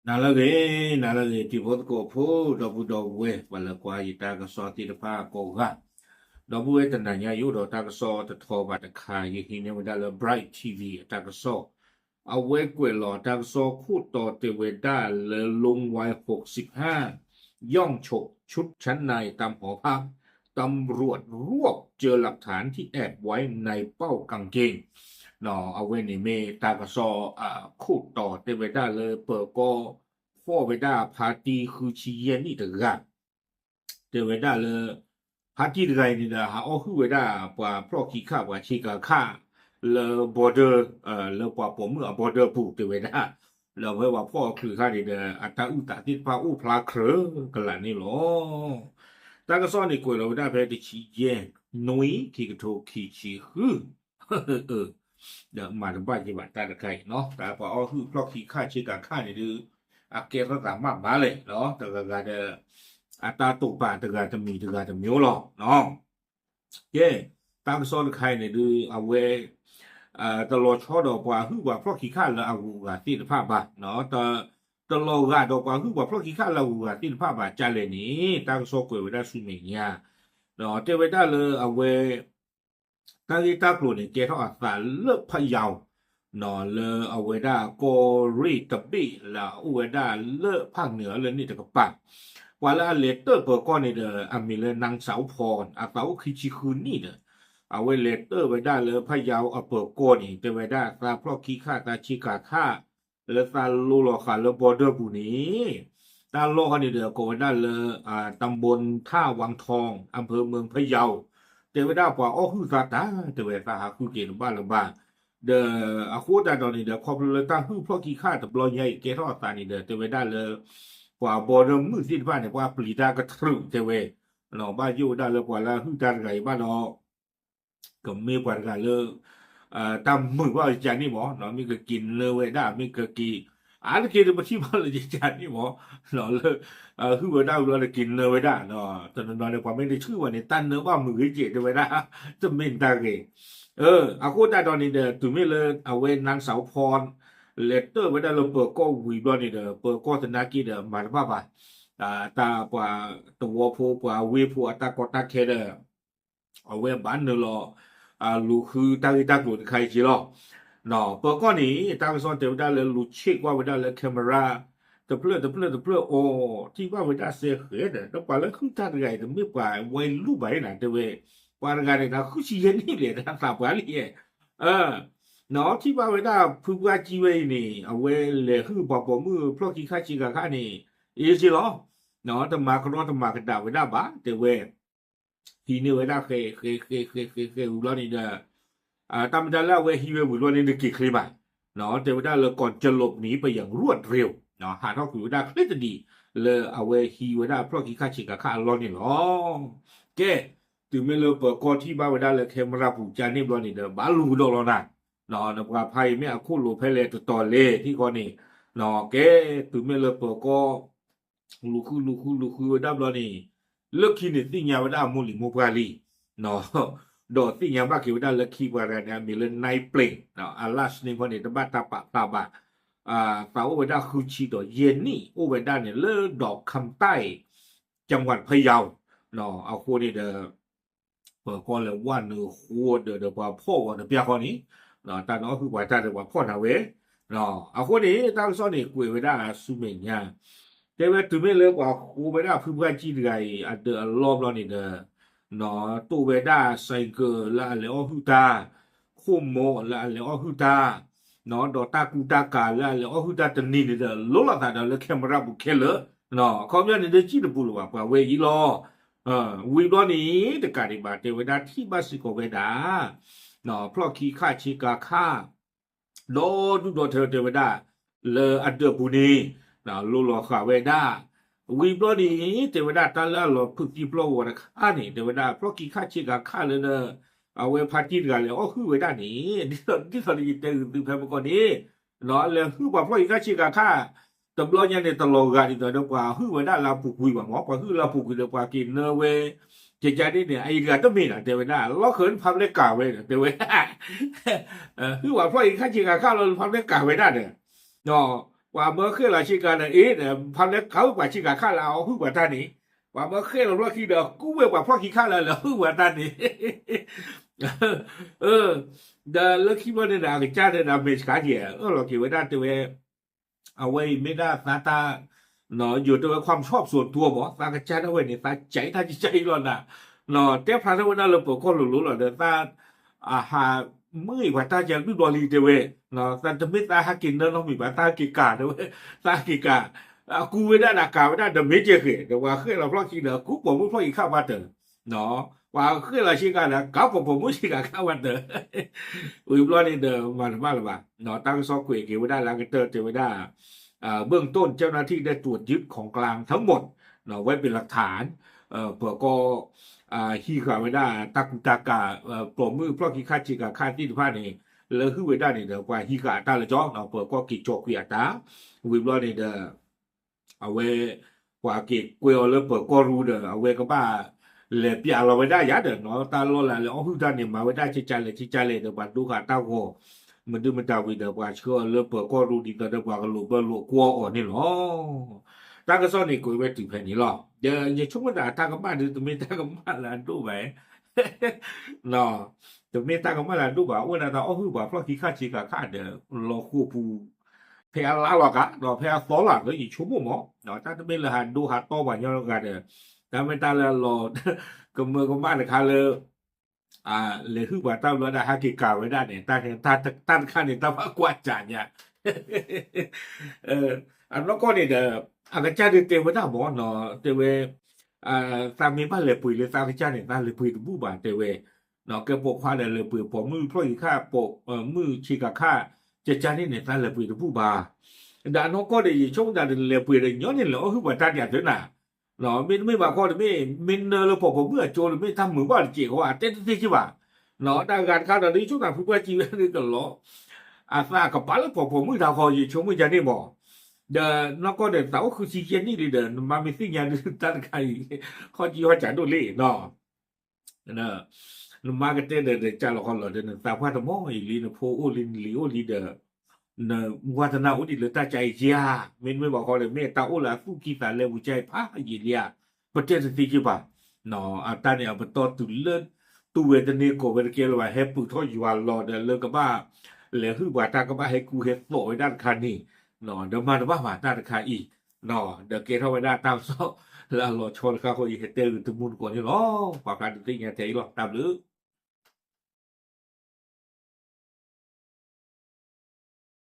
နၤလၢအဂ့ၤ, နၤလၢအဂ့ၤ တံၤဖိသကိးဖိ ဒီပုၢ်ဒီဝဲၢ် ပှၤလၢကွၢ်ယတၢ်ကစီၣ်သ့ၣ်တဖၣ်ကိးဂၤ, ဒီပုၢ်ဝဲၢ်တနၤညါ ယအိၣ်ဒီးတၢ်ကစီၣ်တထီဘးတခါ ယဟံးန့ၢ်ဝဲဒၣ်လၢ Bright TV အတၢ်ကစီၣ်, အဝဲကွဲးလီၤတၢ်ကစီၣ်ခိၣ်တီတဲဝဲဒၣ်လၢ ลงวัยหกสิบห้า ย่องฉกชุดชั้นในตามหอพัก ตำรวจรวบเจอหลักฐานที่แอบไว้ในเป้ากางเกง အဝဲန့ၣ်မ့ၢ်တၢ်ကစီၣ် ခိၣ်တီတဲဝဲဒၣ်လၢပၢၤကီၢ် ဖီၣ်ဝဲဒၣ်ဖါတံၢ်ဃုဆံယဲၢ်နံၣ်တဂၤ, တဲဝဲဒၣ်လၢ ဖါတံၢ်တဂၤအံၤန့ၣ်ဒီး ဟးအီၣ်ဟုၣ်ဝဲဒၣ်ပှၤဖျီၣ်ခံခၣ် ပှၤဆ့ကၤခၣ် လၢ border လၢပှၤပိာ်မုၣ်အ border ပူၤ တဲဝဲဒၣ်, ဒီးဖဲပှၤဖီၣ်အီၤချုးခါန့ၣ်ဒီး အတၢ်အုၣ်သးသ့ၣ်တဖၣ်အိၣ်ဖျါကြၢးကလာ်န့ၣ်လီၤ. တၢ်ကစီၣ်န့ၣ်ကွဲးလီၤဝဲဒၣ်ဖဲတဆံယဲၢ် နွံ ခံကထိခံဆံဃု ဒီးမၤတဘၣ်က့ၤဘၣ်တၢ်တခါအံၤနီၤ, တၢ်ပှၤအီၣ်ဟုၣ်ဖျီၣ်ခံခၣ်ဆ့ကၤခၣ်န့ၣ်ဒုး အကဲထီၣ်သးမးမးလဲၣ်, တဂၤဂၤဒီး အတၢ်တိာ်ပာ်တဂၤတမံၤတဂၤတမံၤလီၤ. ကဲ, တၢ်ကစီၣ်တခါအံၤန့ၣ်ဒုး အဝဲ တလီၤဆီဒီးပှၤဟုၣ်ပှၤဖျီၣ်ခံခၣ်လၢအဂုၤအဂၤသ့ၣ်တဖၣ်ဘၣ်, တလီၤဂာ်ဒီးပှၤဟုၣ်ပှၤဖျီၣ်ခံခၣ်လၢအဂုၤအဂၤသ့ၣ်တဖၣ်ဘၣ် ကလဲၣ်န့ၣ် တၢ်ကစီၣ်ကွဲးဝဲဒၣ်ဆူမဲာ်ညါ, တဲဝဲဒၣ်လၢအဝဲ တၢ်ဂ့ၢ်တၢ်ကျိၤန့ၣ် ကဲထီၣ်အသးလၢဖယီၤ လၢအဝဲဒၣ်ကီၢ်ရ့ၣ်တဘ့ၣ်လၢအအိၣ်ဝဲဒၣ်လၢဖးနၢၤလၢန့ၣ်တကပၤ, ပှၤလၢအလဲၤတၢၣ်ပၢၤကီၢ်န့ၣ်ဒီး အမံၤလၢ နၢင်းစးအိၣ်ဖီ အသးအိၣ်ခံဆံဃုနံၣ်ဒီး အဝဲလဲၤတၢၣ်ဝဲဒၣ်လၢဖယီၤအပၢၤကီၢ်န့ၣ် တဲဝဲဒၣ်သးဖျီၣ်ခံခၣ်သးဆ့ကၤခၣ် လၢသးလိလီၤဃာ်လၢ border ပူၤန့ၣ် တၢ်လီၢ်ဟီန့ၣ်ဒီး ကိးဝဲဒၣ်လၢ ตำบลท่าวังทอง อำเภอเมืองพะเยา တဲဝဲဒၣ်ပှၤအီၣ်ဟုၣ်သးတၢ် တဲဝဲသးဟးဃုက့ၤတဘၣ်လၢၤဘၣ်, ဒီးအဃိသတးဒီးန့ၣ်ဒီး ခီဖျိလၢတၢ်ဟုၣ်ဖျီၣ်ခံခၣ်တဘျီညါအံၤ ကဲထီၣ်အသးန့ၣ်ဒီး တဲဝဲဒၣ်လၢ ပှၤ border မုၣ်သ့ၣ်တဖၣ်န့ၣ် ပှၤပျံၤတၢ်ကတြူးတဲဝဲ, ဘၣ်ယိၣ်ဝဲဒၣ်လၢပှၤလၢအဟုၣ်တၢ်တဂၤအံၤဘၣ်ဒီး ကမ့ၢ်ပှၤတဂၤလၢ တၢ်မုာ်ဘၣ်အီၤကကန့ၣ်မး, မ့ၢ်ကက့ၤနၢဝဲဒၣ် မ့ၢ်ကက့ၤ အါတက့ၢ်တပထံၣ်ဘၣ်လၢကကန့ၣ်မး, လၢ ဟုၣ်ဝဲဒၣ်ဝံၤလီၤဒီးက့ၤနၢဝဲဒၣ်, တနီၤနီၤန့ၣ် ပှၤမ့ၢ်တထုးဘၣ်န့ၣ် တၢ်နၢဘၣ်မုာ်ဂ့ၤကဲးတဲဝဲဒၣ်, တမ့ၢ်တၢ်ဂ့ၤ, အဃိသတးဒီးန့ၣ်ဒီး တုၤမ့ၢ်လၢအဝဲ နၢင်းစးအိၣ်ဖီ လဲၤတၢၣ်ဝဲဒၣ်လၢပၢၤကီၢ်ဝံၤဘျီန့ၣ်ဒီး ပၢၤကီၢ်သနာ်က့ဒီး မၤတဘၣ်ဘၣ် တၢ်ပှၤသဝီဖိ ပှၤဝ့ၢ်ဖိအတၢ်ကီတၢ်ခဲဒီး အဝဲဘၣ်နုာ်လီၤ လူၤဃုတၢ်ဂ့ၢ်တၢ်ကျိၤတခါအံၤက့လီၤ. ပၢၤကီၢ်န့ၣ် တၢ်ကစီၣ်တဲဝဲဒၣ်လၢလူၤဆ့ၣ်ကွၢ်ဝဲဒၣ်လၢ camera တဖျၢၣ်တဖျၢၣ်တဖျၢၣ်အီၤ ထံၣ်ဘၣ်ဝဲဒၣ်စဲဃဲးဒီး ဒီးပှၤလၢဟုၣ်တၢ်တဂၤအံၤ တမ့ၢ်ပှၤဝဲလူၤဘၣ်န့ၣ် တဲဝဲ ပှၤတဂၤန့ၣ် တၢ်ဃုဆံယဲၢ်နံၣ်လဲၣ် တၢ်သးပှၢ်လံ, ထံၣ်ဘၣ်ဝဲဒၣ်ဖုပှၢ်ကံဝဲအံၤန့ၣ် အဝဲလဲၤဟုၣ်ပှၤပိာ်မုၣ်ဖျီၣ်ခံခၣ်ဆ့ကၤခၣ်န့ၣ် အ့ၣ်စ့လီၤ. တမၤကရီတမၤကဒါဝဲဒၣ်ဘၣ် တဲဝဲ ဟံးန့ၢ်ဝဲဒၣ်ဃဲးဃဲးဃဲးဃဲးဃဲးဃဲးဝံၤဘျီန့ၣ်ဒီး တၢ်မ့ၢ်တၢ်လၢအဝဲဟံးဝဲဝံၤဘျီန့ၣ် တက့ၤချ့ဘၣ်, တဲဝဲဒၣ်လၢ ก่อนจะหลบหนีไปอย่างรวดเร็ว ဟးထီၣ်ကွံာ်ဝဲဒၣ်ချ့တဒံး လၢအဝဲဟံးဝဲဒၣ်ဖျီၣ်ခံခၣ်ဆ့ကၤခၣ်အလီၢ်န့ၣ်လီၤ. ကဲ, တုၤမ့ၢ်လၢပၢၤကီၢ်ထံၣ်ဘၣ်ဝဲဒၣ်လၢ camera ပူၤကန့ၣ်ဘျီန့ၣ်ဒီး ဘၣ်လူၤကဒီးလီၤနၤ, နပှၤဖးအံၤမ့ၢ်အခိၣ်လိၤဖဲလဲၣ်တတီၤလဲၣ်ထံၣ်ဃီန့ၣ်, ကဲ, တုၤမ့ၢ်လၢပၢၤကီၢ် လူၤဃုလူၤဃုလူၤဃုဝဲဒၣ်ဘျီန့ၣ်, လၢခံန့ၣ်သ့ၣ်ညါဝဲဒၣ်အမိၢ်လံၤမိၢ်ပှၢ်လံ, ဒီးသ့ၣ်ညါဘၣ်က့ၤဝဲဒၣ်လၢခံပှၤတဂၤန့ၣ် အမံၤလၢ နၢၢ်ပျ့ၤ အ last name ဖဲန့ၣ် တဘၣ်တၢ်ပာ်ဖျါဘၣ်, သးအိၣ်ဝဲဒၣ်ဃုဆံဒီးယဲၢ်နံၣ် အိၣ်ဝဲဒၣ်န့ၣ်လၢ ดอกคำใต้ จังหวัดพะเยา အဃိန့ၣ်ဒီး ပၢၤကီၢ်လဲၤဝဲနုာ်ဃိဒီး ဒီးပှၤဖီၣ်ဝဲတပျၢ်ဃီန့ၣ်, တၢ်န့ၣ်အီၣ်ဟုၣ်ပှၤတၢ်ဒီးပှၤဖီၣ်နၤဝဲ, အဃိန့ၣ် တၢ်ကစီၣ်န့ၣ်ကွဲးဝဲဒၣ်ဆူမဲာ်ညါ, တဲဝဲတုၤမ့ၢ်လၢပှၤဃိဝဲဒၣ်ဖုပှၢ်ကံတဂၤအံၤ အဒၢးအလီၢ်ဘျီန့ၣ်ဒီး တိၢ်ဝဲဒၣ် ဆိုင်ကယ် လၢအလဲၤအီၣ်ဟုၣ်တၢ်, ခိၣ်မိးလၢအလဲၤအီၣ်ဟုၣ်တၢ်, ဒီးတၢ်ကူတၢ်ကၤလၢအလဲၤအီၣ်ဟုၣ်တၢ်တနံၤန့ၣ်ဒီး လိၤလိာ်သးဒီးလၢ camera ပူၤခဲလၢာ်, အခီပညီန့ၣ်ဒီး ကံၣ်တပူၤလၢၤဘၣ် ပှၤဝဲအံၤလီၤ. ဝံၤဘျီန့ၣ် တကးဒံးဘၣ် တဲဝဲဒၣ်ထံၣ်ဘၣ်စ့ၢ်ကီးဝဲဒၣ် ဖျီၣ်ခံခၣ်ဆ့ကၤခၣ် ဒီဒူၣ်ဒီထၢတဲဝဲဒၣ် လၢအဒၢးပူၤန့ၣ် လိၤလီၤဃာ်ဝဲဒၣ်, ဝံၤဘျီန့ၣ် တဲဝဲဒၣ်တၢ်လၢအလီၤဖုးသံပျီဝဲတခါန့ၣ် တဲဝဲဒၣ်ဖျီၣ်ခံခၣ်ဆ့ကၤခၣ်လၢ အဝဲဖါတံၢ်တဂၤလဲၤအီၣ်ဟုၣ်ဝဲဒၣ်န့ၣ် ဒ်သိးဒ်သိးယတဲဂုာ်သုဖဲမကီၢ်န့ၣ် လဲၤဟုၣ်ပှၤဖျီၣ်ခံခၣ်ဆ့ကၤခၣ် တဘျီညါန့ၣ် တလီၤဂာ်ဒ်သိးဒီးပှၤဟုၣ်ဝဲဒၣ်လၢအပူၤကွံာ်ဘၣ်မး ပှၤဟုၣ်လၢအပူၤကွံာ်ဒီးပှၤက့ၤနၢဝဲ ကကန့ၣ်န့ၣ် အအံၤတဂၤတမ့ၢ်ဒီး တဲဝဲဒၣ် လီၢ်ခၢၣ်နဖးဖျဲၣ်ကၤဝဲဒီး တဲဝဲ ဟုၣ်ပှၤဖျီၣ်ခံခၣ်ဆ့ကၤခၣ်လီၤ နဖးဖျဲၣ်ကၤဝဲဒၣ်ဒီး ဒီး ပှၤမၢဃဲၣ်လီၤဆ့ကၤဒီး အ့ၣ်ဒီး ဖဲလဲၣ်ကးဝဲပှၤဆ့ကၤခါလၢအအီၣ်ဟုၣ်ပှၤတၢ်န့ၣ်, ပှၤမၢဃဲၣ်လီၤဖျီၣ်ခံဒီး ကူဝဲပှၤဖျီၣ်ခံခါလၢအလဲၤဟုၣ်ပှၤတၢ်န့ၣ် ဒီးလၢခံဘျီန့ၣ်ဒီး အကစၢ်တဲဒၣ် မဲာ်ဆှးက့ၤ အၢၣ်လီၤက့ၤဝဲဒၣ်တဲဝဲ, အဝဲအံၤမ့ၢ်ဒၣ်သးတၢ် ယိၤတဲဝဲ ความชอบส่วนตัว မး သးကစၢ်ဒၣ်ဝဲန့ၣ် သးကဲးတၢ်ကစၢ်အံၤလီၤနၤ, တဲဖျါထီၣ်ဝဲဒၣ်လၢပၢၤကီၢ်လိၤလိၤလီၤဒီး သး အဟးမုာ်အံၤပှၤတၢ်ကလုၢ်ဘျီလံတဲဝဲ, သးတမ့ၢ်သးဟးက့ၤနၢနီတမံၤဘၣ် သးဟးက့ၤကၤတဲဝဲ, သးဟးက့ၤကၤ, အကူဝဲဒၣ်ဒီးကၤဝဲဒၣ်ဒီးမ့ၢ်ကဲဃဲၤ ဒီးပှၤဃဲၣ်လီၤဖျီၣ်ခံဒီး ကူပိာ်မုၣ်ဖျီၣ်ခံခါပှၤတၢၢ်, ပှၤဃဲၣ်လီၤဆ့ကၤဒီး ကၤပိာ်ပိာ်မုၣ်ဆ့ကၤခါပှၤတၢၢ်, ဝံၤဘျီန့ၣ်ဒီး မၤတဘၣ်လၢၤဘၣ်, တၢ်ကစီၣ်ကွဲးက့ၤဝဲဒၣ်လၢအကတၢၢ်တဲဝဲဒၣ် เบื้องต้นเจ้าหน้าที่ได้ตรวจยึดของกลางทั้งหมด ไว้เป็นหลักฐาน ပၢၤကီၢ် ဟံးဃာ်ဝဲဒၣ်တၢ်ကူတၢ်ကၤ ပိာ်မုၣ်ဖျီၣ်ခံခါဆ့ကၤခါသ့ၣ်တဖၣ်န့ၣ် လၢဟုၣ်ဝဲဒၣ်န့ၣ်ဒီး ပှၤဟံးဃာ်အတၢ်လၢကၠီ ပၢၤကီၢ်က့ၤကၠီၤကွံာ်အတၢ်, ဝံၤဘျီန့ၣ်ဒီး အဝဲ ပှၤက့ၤကွဲအီၤလၢပၢၤကီၢ်ရူဒီး အဝဲကဘၣ် လဲၤပျးလီၤဝဲဒၣ်ယၤဒီးနီၤ တၢ်လီၢ်လၢအလဲၤအီၣ်ဟုၣ်တၢ်န့ၣ် မၤဝဲဒၣ်ကကလဲၣ်ကကလဲၣ်ဒီး ပှၤဒိဃာ်တၢ်ဂီၤ မဒုမတၤဝံၤဒီး ပှၤဆှၢအီၤလၢပၢၤကီၢ်ရူဒ်သိးဒီး ပှၤကလိာ်ဘၢလိာ်ကွီအီၤန့ၣ်လီၤ. တၢ်ကစီၣ်န့ၣ်ကွဲးဝဲတုၤဖဲန့ၣ်လီၤ. ဒီးယဆိကမိၣ်သးတၢ်ကမၣ်ဒုး တမ့ၢ်တၢ်ကမၣ်လၢအဒိၣ်ဘၣ် တမ့ၢ်တၢ်ကမၣ်လၢအဒိၣ်ဘၣ် အိၣ်ဝဲဒၣ်တၢ်အီၣ်ဟုၣ်ပှၤဖျီၣ်ခံခါဆ့ကၤခါဒီး လီၤဃိာ်ပူၤ ဖဲအလါလီၤကး ဒီးဖဲအသီလီၤ လၢယဆိကမိၣ်မး တၢ်တမ့ၢ်လၢဟးဒိဟးတီပှၤညီတဂၤဒီး တၢ်မ့ၢ်တၢ်လၢအလီၤ ကမၢကမၣ်တခါလၢ လဲၤဟုၣ်ပှၤတၢ်ဘျီဒၣ်ဟဲက့ၤကၤဝဲဒၣ်န့ၣ် တၢ်တခါန့ၣ် တၢ်ဘၣ်ကွၢ်စးညါ အနီၢ်ကီၢ်န့ၣ်ဒီး အကစၢ်ဒုးတဲဝဲဒၣ်မးနီၤ တဲဝဲ သးမ့ၢ်ဘၣ်လဲၤပှ့ၤလၢသးကစၢ်န့ၣ် သးလဲၤပှ့ၤတဘူၣ်ဘၣ်တဲဝဲ, ကဲပိာ်ခွါဒီးလဲၤပှ့ၤပိာ်မုၣ်ဖျီၣ်ယံၤခါ ပိာ်မုၣ်ဆ့ကၤခါ ကကၢ်န့ၣ်န့ၣ် သးလဲၤပှ့ၤတဘူၣ်ဘၣ်. ဒီးအနီၢ်ကီၢ်ဒီး ယဆိကမိၣ်သးဒီးလဲၤပှ့ၤဒီးညီန့ၣ် လဲၤအီၣ်ဟုၣ်ပှၤတၢ်ဒ်အသၢနၤ မ့တမ့ၢ်ဘၣ်ခီတမ့ၢ် မ့ၢ်နၢလၢပိာ်ပိာ်မုၣ်အကၠိတမ့ၢ်တၢ်မုာ်ဘၣ်တစဲးဃီ အတဲတသ့က့ဘၣ်. တၢ်ဂၤတခါဒီး ဒ်ဆိကမိၣ်သးဖုပှၢ်စံးဝဲန့ၣ်ကလီၤ အသးကပာ်လၢပိာ်ပိာ်မုၣ်တၢ်ဃီ ယဆိကမိၣ်ယၤန့ၣ်မး. ဒီးနီၢ်ကီၢ်ဒီး သးအိၣ်ဃုဆံယဲၢ်နံၣ်လံဒီး နမါမ့ၢ်သ့ၣ်ညါဒုးတၢ်တခါအံၤ ခီၣ်ကံဟီၣ်စးဒိၣ်လံနီၤ နမါကတဲဒီး နကၢ်လီၤခီလီၤဒီး နသးပှၢ်တမီၢ်အံၤလံ နဖိအိၣ်လံ နလံၤအိၣ်လံဒီး နဝါသနာအိၣ်ဒံးလၢတၢ်ကါအံၤဧါ. မ့တမ့ၢ်ဘၣ်ဃီဒီး မ့ၢ်တၢ်အိၣ်လၢအသူၣ်ကံၢ်သးလဲပူၤကါအံၤဖးယံာ်လံဧါ. ပတဲတသ့က့ဘၣ်. အတၢ်န့ၣ် အပတီၢ်တုၤလၢ တူၢ်ဝဲတန့ၢ်ကိးဝဲတကဲလၢၤဘၣ် ဟဲပၢၢ်ထီၣ်ယွၤလီၤဒီးလၢကဘၣ် လဲၤဟုၣ်ပှၤတၢ်ကဘၣ်ဟဲကူဟဲသိးဝဲဒၣ်တခါန့ၣ် ဒီးမၤတဘၣ်ဘၣ်တၢ်တခါအံၤ ဒီးကဲထီၣ်ဝဲဒၣ်တၢ်ကစီၣ်လၢအလီၤဆီတခါဃိ ယဟဲတဲဂ့ၤတမူတကိးန့ၣ်လီၤ. ပှၤဖျါဒုးသ့ၣ်ညါထဲအံၤလီၤ. တၢ်ဘျုး